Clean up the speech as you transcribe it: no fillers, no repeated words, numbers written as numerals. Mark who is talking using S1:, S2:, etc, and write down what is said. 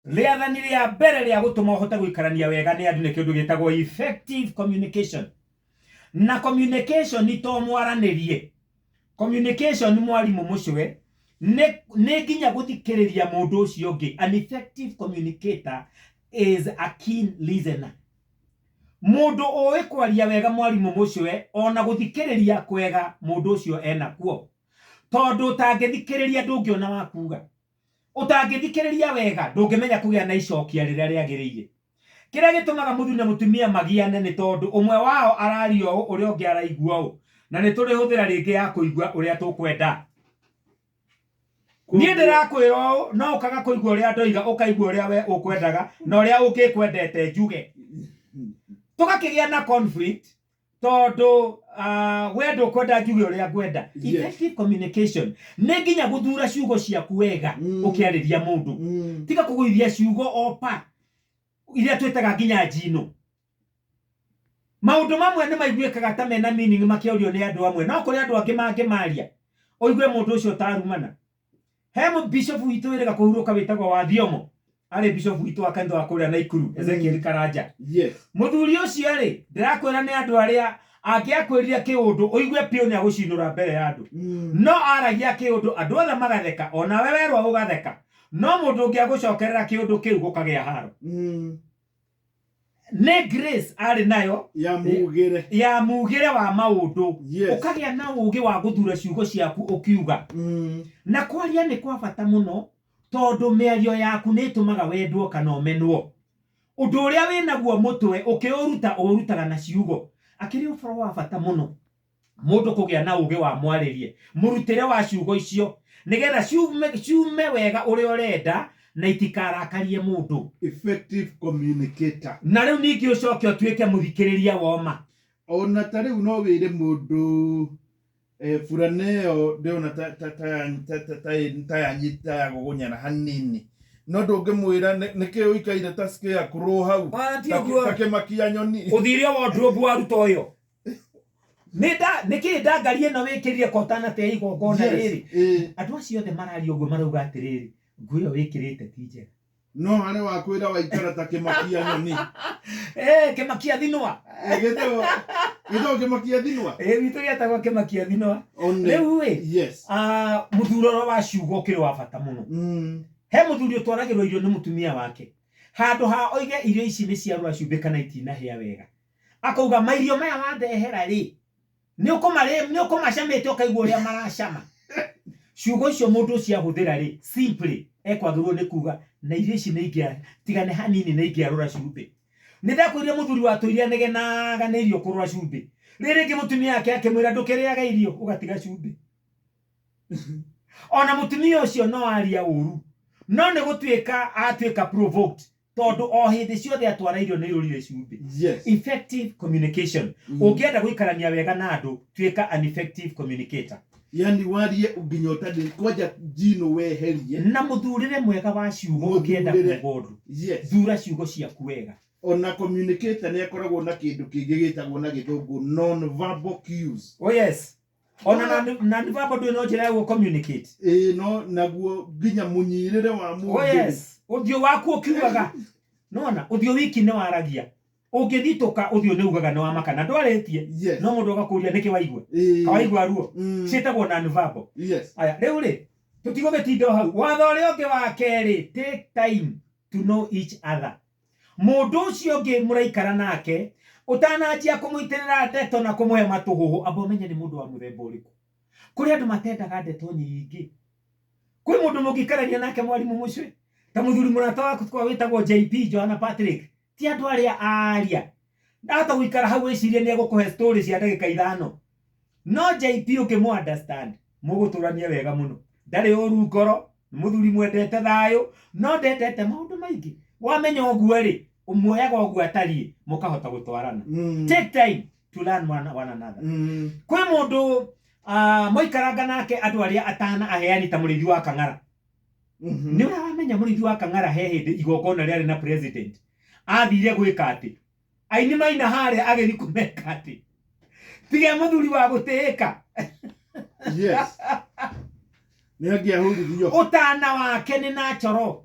S1: Rĩathani rĩa mbere rĩa gũtũma ũhote gũikarania wega nĩ andũ nĩ kĩndũ gĩtagwo effective communication. Na communication to mwaranĩrie. Communication mwarimũ mũcwe nĩ nĩ nginya gũthikĩrĩria mũndũ ũcio ũngĩ. An effective communicator is a keen listener. Mũndũ ũĩ kwaria wega mwarimũ mũcwe ona gũthikĩrĩria kwega mũndũ ũcio enakuo. Tondũ ũtangĩthikĩrĩria ndũngĩona wa kuga. Ũtangĩthikĩrĩria wega ndũngĩmenya kũgĩa na icokia rĩrĩa rĩagĩrĩire. Kĩrĩa gĩtũmaga mũthuri na mũtumia magiane nĩ tondũ ũmwe wao araria ũũ ũrĩa ũngĩ araigua ũũ. Na nĩ tũrĩ hũthĩra rĩngĩ ya kũigua ũrĩa tũkwenda. Niĩ ndĩrakwĩra ũũ no ũkaga kũigua ũrĩa ndoiga ũkaigua ũrĩa we ũkwendaga na ũrĩa ũngĩkwendete njuge. Tũgakĩgĩa na conflict tondũ we ndũkwenda njuge ũrĩa ngwenda. Effective communication nĩ nginya gũthura ciugo ciaku wega ũkĩarĩria mũndũ. Tiga kũgũithia ciugo o pa iria twĩtaga nginya njino. Maũndũ mamwe nĩ maiguĩkaga ta mena meaning makĩario nĩ andũ amwe, no kũrĩ andũ angĩ mangĩmaria ũigue mũndũ ũcio tarumana. He bishop witũ wĩrĩga kũhurũka wĩtagwo wa Thiomo, arĩ bishop witũ wa kanitha wa kũrĩa Naikuru, Ezekiel Karanja. Mũthuri ũcio rĩ, ndĩrakwĩra nĩ andũ arĩa angĩakwĩrire kĩũndũ ũigue piũ nĩ agũcinũra mbere ya andũ. No aragia kĩũndũ andũ othe magatheka, onawe werwo ũgatheka. No mũndũ ũngĩ agũcokerera kĩũndũ kĩu gũkagĩa haro. Nĩ grace arĩ nayo
S2: ya mugĩre
S1: ya mugĩre wa maũndũ. Ũkagĩa na ũgĩ wa gũthura ciugo ciaku ũkiuga. Na kwaria nĩ kwa bata mũno tondũ mĩario yaku nĩ ĩtũmaga wendwo kana ũmenwo. Ũndũ ũrĩa wĩnaguo mũtwe ũkĩũruta ũũrutaga na ciugo. Akĩrĩ ũhoro wa bata mũno mũndũ kũgĩa na ũgĩ wa mwarĩrie, mũrutĩre wa ciugo icio nĩgetha ciume wega ũrĩa ũrenda na itikarakarie mũndũ.
S2: Effective communicator.
S1: Na rĩu ningĩ ũcoke ũtuĩke mũthikĩrĩria woma.
S2: Ona ta rĩu no wĩre mũndũ burana ĩyo ndĩrona ta yagũgũnyara hanini, no ndũngĩmwĩra nĩkĩ ũikaire ta scarecrow hau,
S1: Ti ũguo.
S2: ta kĩmakia nyoni.
S1: Ũthire wardrobe waruta ũyũ. Nĩkĩ ndangari ĩno wĩkĩrire ko ũtanatĩa igongona rĩrĩ? Andũ acio othe mararia ũguo marauga atĩrĩrĩ, nguo ĩyo wĩkĩrĩte ti njega.
S2: No harĩ wakwĩra waikara ta kĩmakia nyoni.
S1: Kĩmakia thinwa.
S2: Gĩtagwo kĩmakia thinwa?
S1: Witũ gĩetagwo kĩmakia thinwa. Rĩu ĩ, mũthuroro wa ciugo ũkĩrĩ wa bata mũno. He mũthuri ũtwaragĩrwo irio nĩ mũtumia wake. Handũ ha oige irio ici nĩ ciarũra cumbĩ kana itinahĩa wega, akauga mairio maya wandehera rĩ, nĩ ũkũmacamĩte ũkaigua ũrĩa maracama. Ciugo icio mũndũ ũcio ahũthĩra rĩ, simply ekwagĩrĩirwo nĩ kuga na irio ici nĩ ingĩa, tiga nĩ hanini nĩ ingĩarũra cumbĩ. Nĩ ndakwĩrire mũthuri watũire anegenaga nĩ irio kũrũra cumbĩ. Rĩrĩ rĩngĩ mũtumia wake akĩmwĩra ndũkĩrĩaga irio ũgatiga cumbĩ. Ona mũtumia ũcio no aria ũru, no nĩ gũtuĩka atuĩka provoked tondũ o hĩndĩ ciothe atwara irio nĩ irũrire cumbĩ. Effective communication. Ũngĩenda gũikarania wega na andũ, tuĩka an effective communicator.
S2: Yani warie nginya ũtarĩ kwanja njino weherie.
S1: Na mũthurĩre mwega wa ciugo ũkĩenda
S2: Mũthurĩre.
S1: kuga ũndũ. Thura ciugo ciaku wega.
S2: Ona communicator nĩ akoragwo na kĩndũ kĩngĩ gĩtagwo na gĩthũngũ non-verbal cues.
S1: Oh yes. Ona na nĩ verbal ndũrĩ no njĩra ya gũ communicate.
S2: Ĩĩ, no naguo nginya mũnyirĩre wa mũndũ.
S1: Oh yes. Ũthiũ waku ũkiugaga. Nona ũthiũ wiki nĩ waragia. Ũngĩthitũka ũthiũ nĩ ugaga nĩ wamaka na ndwarĩtie. No mũndũ agakũria nĩkĩ waigua. Kawaigua ruo. Ciĩtagwo non verbal. Aya, rĩu rĩ, tũtigũgĩtinda o hau. Watho ũrĩa ũngĩ wa kerĩ, take time to know each other. Mũndũ ũcio ũngĩ mũraikara nake, ũtananjia kũmũitĩrĩra ndeto na kũmũhe matũhũhũ, amba ũmenye nĩ mũndũ wa mũthemba ũrĩkũ. Kũrĩ andũ matendaga ndeto nyingĩ. Kwĩ mũndũ mũngĩikarania nake mwarimũ mũcwe, ta mũthuri mũrata wakwa wĩtagwo JP, Johanna Patrick, ti andũ arĩa aria. Ndahota gũikara hau wĩcirie nĩ egũkũhe story cia ndagĩka ithano. No JP ũngĩmũ understand, mũgũtũrania wega mũno. Ndarĩ ũru ngoro, nĩ mũthuri mwendete thayũ, no ndendete maũndũ maingĩ. Wamenya ũguo rĩ, ũmuoyaga ũguo atariĩ, mũkahota gũtwarana. Take time to learn one another. Kwĩ mũndũ mwaikaranga nake andũ arĩa atana aheani ta mũrĩithi wa Kang'ara. Nĩ ũrĩa wamenya mũrĩithi wa Kang'ara he hĩndĩ igongona rĩarĩ na president. Athire gwĩka atĩ aini maina harĩa agĩthiĩ kũmeka atĩ tiga mũthuri wa gũtĩĩka.
S2: Yes. Nĩ angĩahũrithirio.
S1: Ũtana wake nĩ natural.